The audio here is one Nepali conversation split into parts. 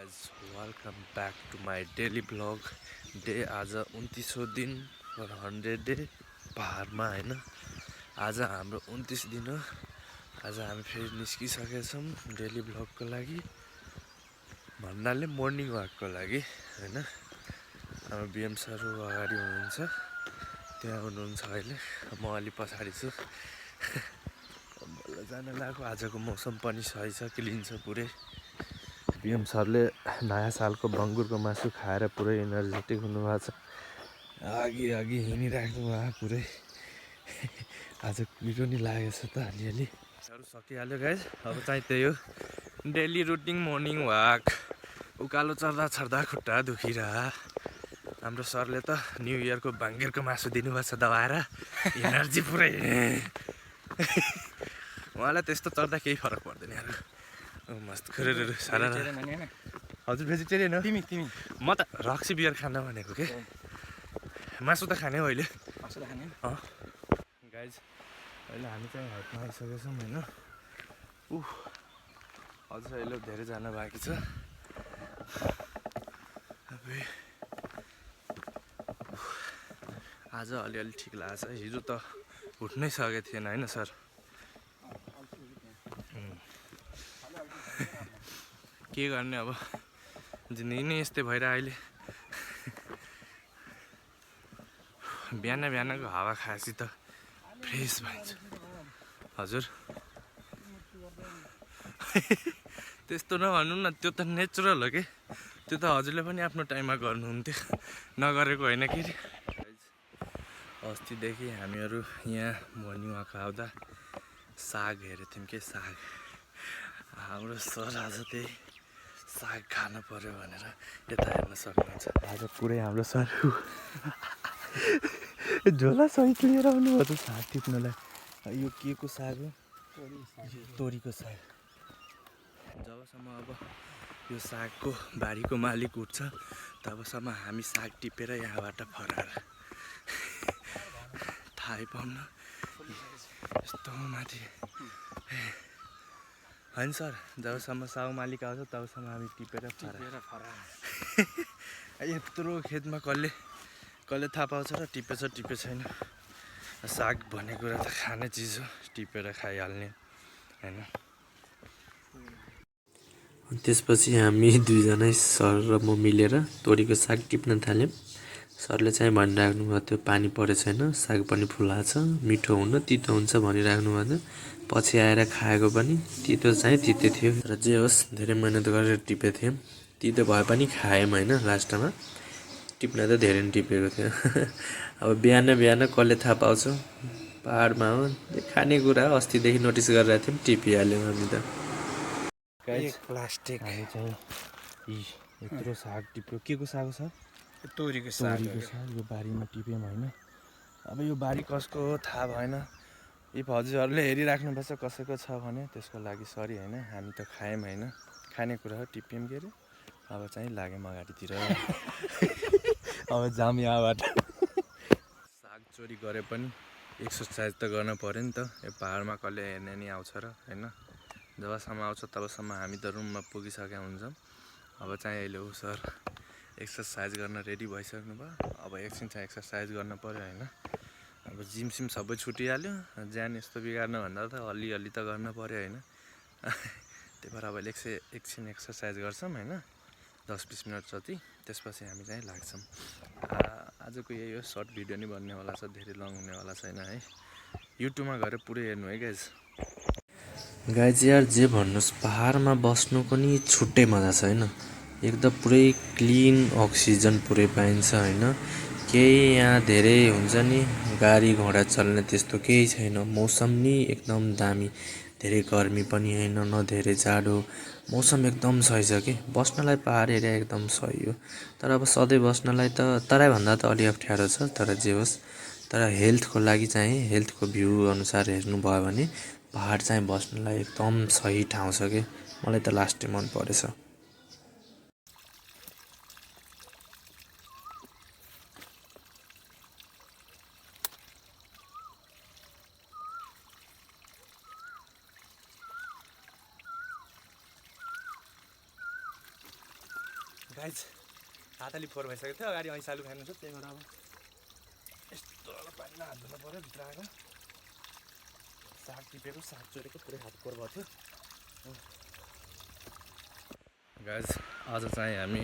guys, welcome back to my daily vlog. Day आज 29औं दिन फर 100 डे पहाडमा हैन। आज हाम्रो 29 दिन हो। आज हामी फेरि निस्किसकेछौँ डेली भ्लगको लागि भन्नाले मर्निङ वाकको लागि हैन। हाम्रो बिएम सर अगाडि हुनुहुन्छ, त्यहाँ हुनुहुन्छ अहिले, म अलि पछाडि छु। बल्ल जान लागेको। आजको मौसम पनि सही छ, क्लिन छ पुरै। बिएम सरले नयाँ सालको बङ्गुरको मासु खाएर पुरै एनर्जेटिक हुनुभएको छ। अघि हिँडिराख्नु भयो पुरै। आज मिठो नि लागेछ त अलिअलि। अरू सकिहाल्यो गाइज। अब चाहिँ त्यही हो डेली रुटिन मर्निङ वाक। उकालो चढ्दा खुट्टा दुखिरह। हाम्रो सरले त न्यु इयरको बाङ्गेरको मासु दिनुभएको छ दबाएर। एनर्जी पुरै। उहाँलाई त्यस्तो चढ्दा केही फरक पर्दैन यार। मस्त खुरेर सारा। हजुर भेजिटेरियन हो तिमी? म त रक्सी बियर खान भनेको के। मासु त खाने हो अहिले। मासु त खाने हो। गाइज अहिले हामी चाहिँ हाइटमा आइसकेको छौँ होइन। अझ अहिले धेरै जान बाँकी छ। आज अलिअलि ठिक लागेछ। हिजो त उठ्नै सकेको थिएन होइन सर। के गर्ने अब, जिन्दगी नै यस्तै भएर अहिले। बिहानको हावा खाएपछि त फ्रेस भइन्छ। हजुर त्यस्तो नभन्नु न, त्यो त नेचुरल हो कि। त्यो त हजुरले पनि आफ्नो टाइममा गर्नुहुन्थ्यो, नगरेको होइन कि। अस्तिदेखि हामीहरू यहाँ मर्निङ वाक आउँदा साग हेरेको थियौँ कि साग। हाम्रो सर आज त्यही साग खान पर्यो भनेर यता हेर्न सक्नुहुन्छ। आज पुरै हाम्रो सर झोला सहित लिएर आउनुभयो त साग टिप्नलाई। यो के को साग हो? तोरीको साग। जबसम्म अब यो सागको बारीको मालिक उठ्छ तबसम्म हामी साग टिपेर यहाँबाट फरार। थाहै पाउन यस्तो माथि होइन सर। जबसम्म साग मालिक आउँछ तबसम्म हामी टिपेर फरार। यत्रो खेतमा कसले थाहा पाउँछ र टिपेछ छैन। साग भन्ने कुरा त खाने चिज हो, टिपेर खाइहाल्ने होइन। त्यसपछि हामी दुईजना सर र म मिलेर तोरीको साग टिप्न थाल्यौँ। सरले चाहिँ भनिराख्नु भएको थियो पानी परेको छैन, साग पनि फुलाएको छ, मिठो हुन तितो हुन्छ भनिराख्नु भएको थियो। पछि आएर खाएको पनि तितो चाहिँ तितो थियो। र जे होस् धेरै मेहनत गरेर टिपेको थियौँ। तितो भए पनि खायौँ होइन लास्टमा। टिप्न त धेरै नै टिपेको थियो। अब बिहान कसले थाहा पाउँछ, पाहाडमा हो खानेकुरा। अस्तिदेखि नोटिस गरिरहेको थियौँ, टिपिहाल्यौँ हामी त। प्लास्टिक हामी चाहिँ यत्रो साग टिप्यो। के को साग हो सर? तोरीको साग। यो बारीमा टिप्यौँ होइन। अब यो बारी कसको हो थाहा भएन। इफ हजुरहरूले हेरिराख्नुपर्छ कसैको छ भने त्यसको लागि सरी होइन। हामी त खायौँ होइन, खानेकुरा हो, टिप्यौँ के अरे। अब चाहिँ लाग्यौँ अगाडितिर। अब जाम यहाँबाट। साग चोरी गरे पनि एक्सर्साइज त गर्न पऱ्यो नि त। यो पाहाडमा कसले हेर्ने नि आउँछ र होइन। जबसम्म आउँछ तबसम्म हामी त रुममा पुगिसकेका हुन्छौँ। अब चाहिँ अहिले ऊ सर एक्सर्साइज गर्न रेडी भइसक्नु भयो। अब एकछिन चाहिँ एक्सर्साइज गर्न पऱ्यो होइन। अब जिम सिम सबै छुटिहाल्यो। ज्यान यस्तो बिगार्न भन्दा त अलिअलि त गर्न पऱ्यो होइन। त्यही भएर अब एकछिन एक्सर्साइज गर्छौँ होइन, 10-20 मिनट जति। त्यसपछि हामी चाहिँ लाग्छौँ। आजको यही हो, सर्ट भिडियो नि बन्नेवाला छ, धेरै लङ हुनेवाला छैन है। युट्युबमा गएर पुरै हेर्नु है गाइज यार जे भन्नुहोस्, पाहाडमा बस्नुको नि छुट्टै मजा छ होइन। एकदम पुरै क्लिन अक्सिजन पुरै पाइन्छ होइन। केही यहाँ धेरै हुन्छ नि गाडी घोडा चल्ने त्यस्तो केही छैन। मौसम नि एकदम दामी, धेरै गर्मी पनि होइन, न धेरै जाडो। मौसम एकदम सही छ कि बस्नलाई। पाहाड एरिया एकदम सही हो। तर अब सधैँ बस्नलाई त तराईभन्दा त अलि अप्ठ्यारो छ। तर जे होस्, तर हेल्थको लागि चाहिँ हेल्थको भ्यू अनुसार हेर्नुभयो भने पाहाड चाहिँ बस्नलाई एकदम सही ठाउँ छ कि। मलाई त लास्टै मन परेछ। गाइज हात अलि फोहोर भइसकेको थियो अगाडि ऐसालु खानु छ त्यही भएर अब यस्तो पानीमा हात धुनु पऱ्यो भित्र आएर साग टिपेको साग चोरेको पुरै हात फोहोर भएको थियो गाइज आज चाहिँ हामी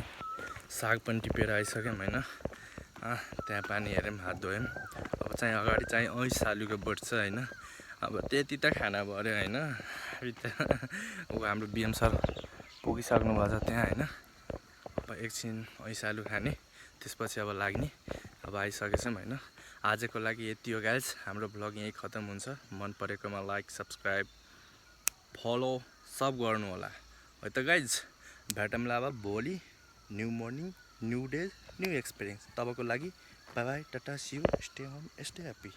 साग पनि टिपेर आइसक्यौँ होइन त्यहाँ पानी हेऱ्यौँ हात धोयौँ अब चाहिँ अगाडि चाहिँ ऐसालुको बोट छ होइन अब त्यति त खाना पऱ्यो होइन अब हाम्रो बिएम सर पुगिसक्नु भएको छ त्यहाँ होइन अब एकछिन ऐसालु खाने त्यसपछि अब लाग्ने अब आइसकेछौँ होइन आजको लागि यति हो गाइज हाम्रो भ्लग यहीँ खतम हुन्छ मन परेकोमा लाइक सब्सक्राइब फलो सब गर्नु होला है त गाइज भेटौँला अब भोलि new morning new day new experience तबको लागि bye bye tata see you stay home stay happy